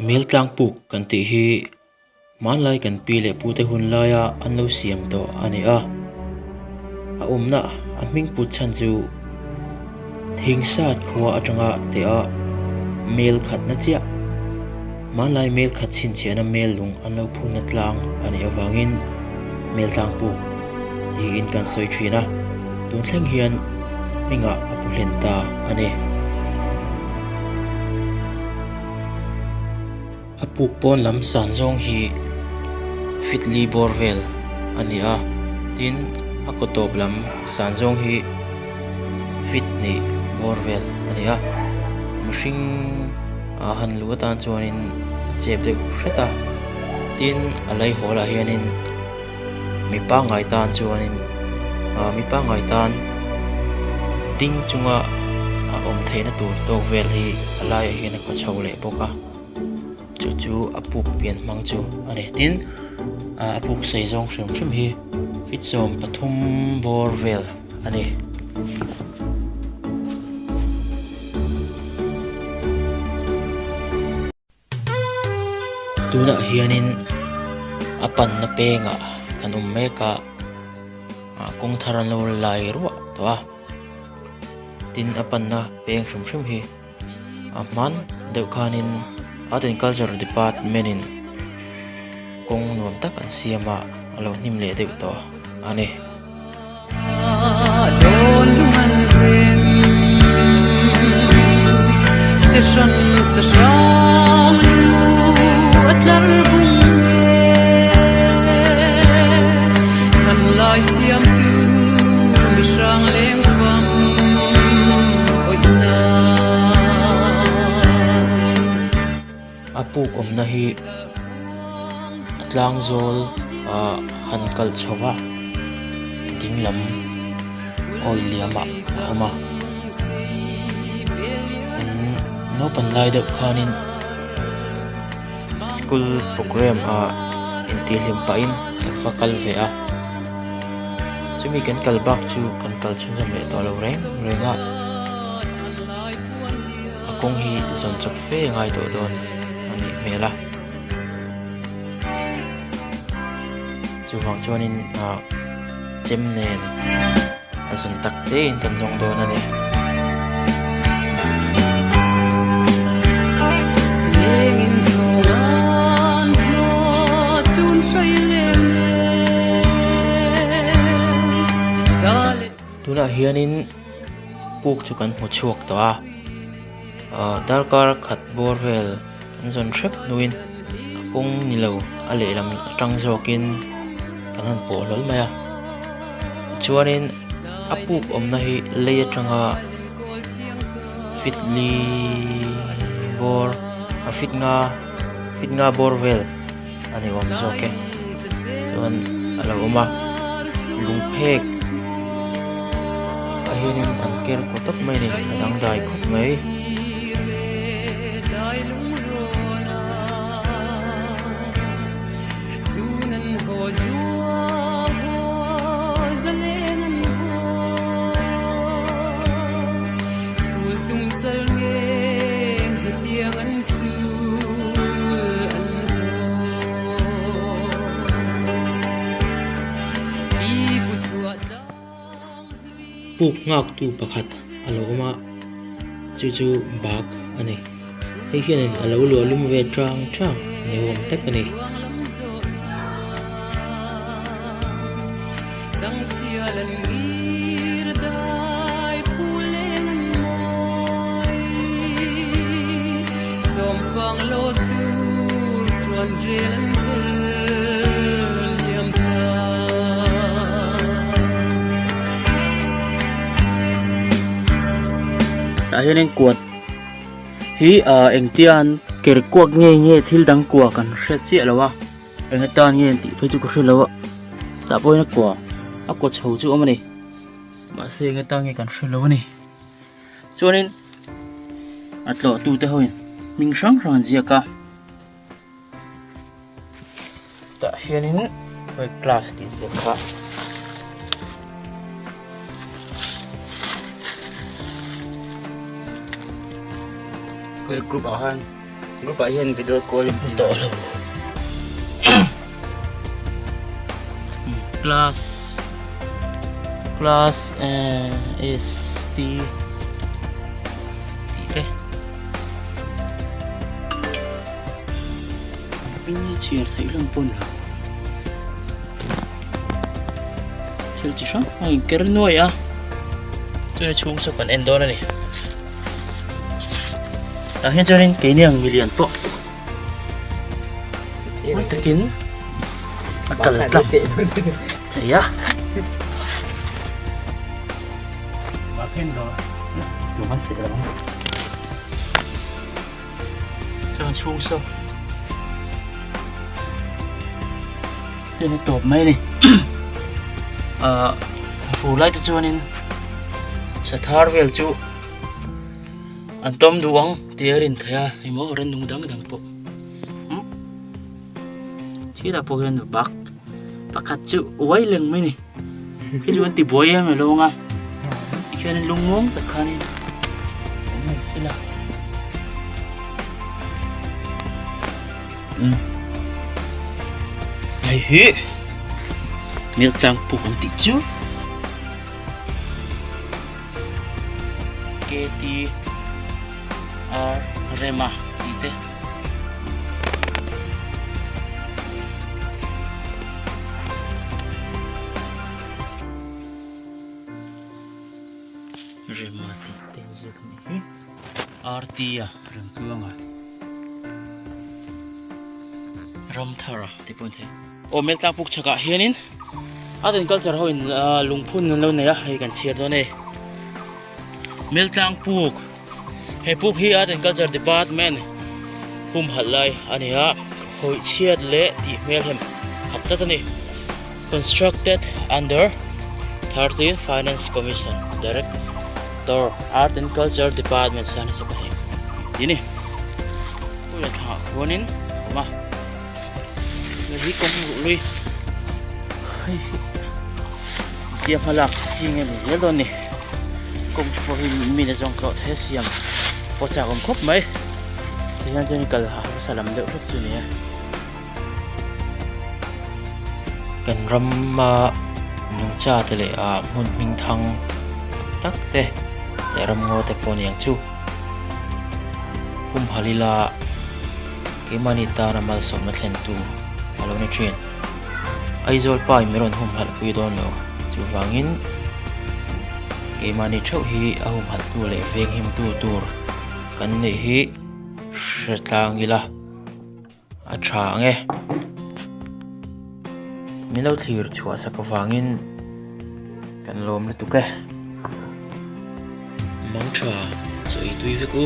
Meltlang puk kan tih hi hmanlai kan pi leh pute hun laia an lo siam tawh a ni a. A awmna a hming put chhan chu Thingsat khua atanga teh a mel khatna chiah hmanlai mel khat chhinchhiahna mel lung an lo phunna tlang a nih avangin Meltlang puk tiin kan sawi thin a, tun thleng hian hmingah a pu hlen ta a ni. A puk pawn lam san zawng hi feet li bawr vel a ni a, tin a kaw tawp lam san zawng hi feet hnih bawr vel a ni a, mihring ah han luh atan chuanin a chep deuh hret a, tin a lei hawl ah hianin mi pangngai tan chuanin ah mi pangngai tan ding chunga a awm theihna tur tawk vel hi a laiah hian a kaw chho leh bawk a chu chu a puk pian hmang chu a ni tin ah a puk sei zawng hrim hrim hi feet 13 bawr vel a ni. Tunah hianin a panna pengah kan awm mek a ah kawng thar an lo lai ruah tawh a tin a panna peng hrim hrim hi a hman deuh khanin art and culture department in kawng nuam tak an siam a a lo hnim leh deuh tawh a ni. A puk awmna hi a tlang zawl ah han kal chho va ding lam awi liam ah a awm a kan naupan lai deuh khanin school programme ah intihhlim pahin kan va kal ve a chumi kan kal bak chu kan kal chhunzawm leh tawh lo reng reng a. A kawng hi zawn chawp fe a ngai tawh dawn a nih hmel a chuvang chuanin ah chem nen a zawn tak te in kan zawng dawn a ni. Tunah hianin. Puk chu kan hmu chhuak tawh a ahh darkar khat bawr vel kan zawn hrep hnuin a kawng ni lo a lehlam atang zawkin kan han pawh hlawl mai a tichuanin a puk awmna hi lei atanga feet li bawr a feet nga feet nga bawr vel a ni awm zawk e chuan a lo awm a lung phek ah hianin an ker kaw tawp mai a ni a dangdai khawp mai. Puk nghak tu pakhat a lo awm a chu chu bag a ni hei hianin a lo luah lum ve tang tang ni awm tak a ni. Tah hianin kuat hi ah engtia an ker kuak nge nge thil dang kua kan hre chiah lo a. Eng atan nge an tih phei chu ka hre lo a tah pawh hian a kua a kaw chho chu a awm a ni mahse eng atan nge kan hre lo a ni chuanin a tlawh tu te ho in hming hrang hrang an ziak a tah hianin khawi class tih an ziak kha. Khawi group ah khan. Group ah hian video call in hmu tawh lo. Class class S T tih te. Hming hi chhiar theih hlawm pawh ni lo. Thil chi hrang hrang in ker nuai a. Chumi chhung chu kan en dawn a ni. Tah hian chuanin keini ang milian pawh mawi takin a kal tlang thei a. Chuan chhung saw ten a tawp mai a ni ahh fur lai te chuanin sathar vel chu an tawm duh ang tih a rin theih a emaw rannung dang dang pawh umm thil ah pawh hian bak pakhat chu uai leng mai a ni khi chu an ti buai em alo ang a tikhianin lungmuang tak khanin awm mai sela umm hei hi milk tlang puk an tih chu K T R Rema tih te. Rema tih te an ziak a nih hi R T a Remtluanga Ramthara tih pawh a ni thei. Aw Meltlang puk chhakah hianin Art and Culture ho in lungphun an lo nei a hei kan chhiar dawn a ni. Meltlang puk he puk hi Art and Culture Department humhalh lai a ni a khawih chhiat leh tih hmel hem khap tlat a ni. Constructed under 13 Finance Commission Director Art and Culture Department Sani Sipahi tih a ni. Puia thlangah khuanin a awm a. Hei hi kawng ruh lui hei hi tia hma lak chi nge ni zel dawn ni kawng te pawh hi mi na zawng tlawh thei a siam pawh chak awm khawp mai tihian chuan kal harsa lam deuh hlek chu a ni a. Kan rama nungcha te leh ah hmun hming thang tak tak te leh ramngaw te pawh a ni ang chu humhalh ila. Keimahni tana malsawmna thlentu a lo ni thin. Aizawl pa in min rawn humhalh pui dawn lo. Chuvangin keimahni theuh hi a humhalhtu leh venghimtu tur kan neih hi hre tlang ila a tha ang e. Min lo thlir chhuah sak avangin kan lawm lutuk e. Mang tha chaw ei tui vek u.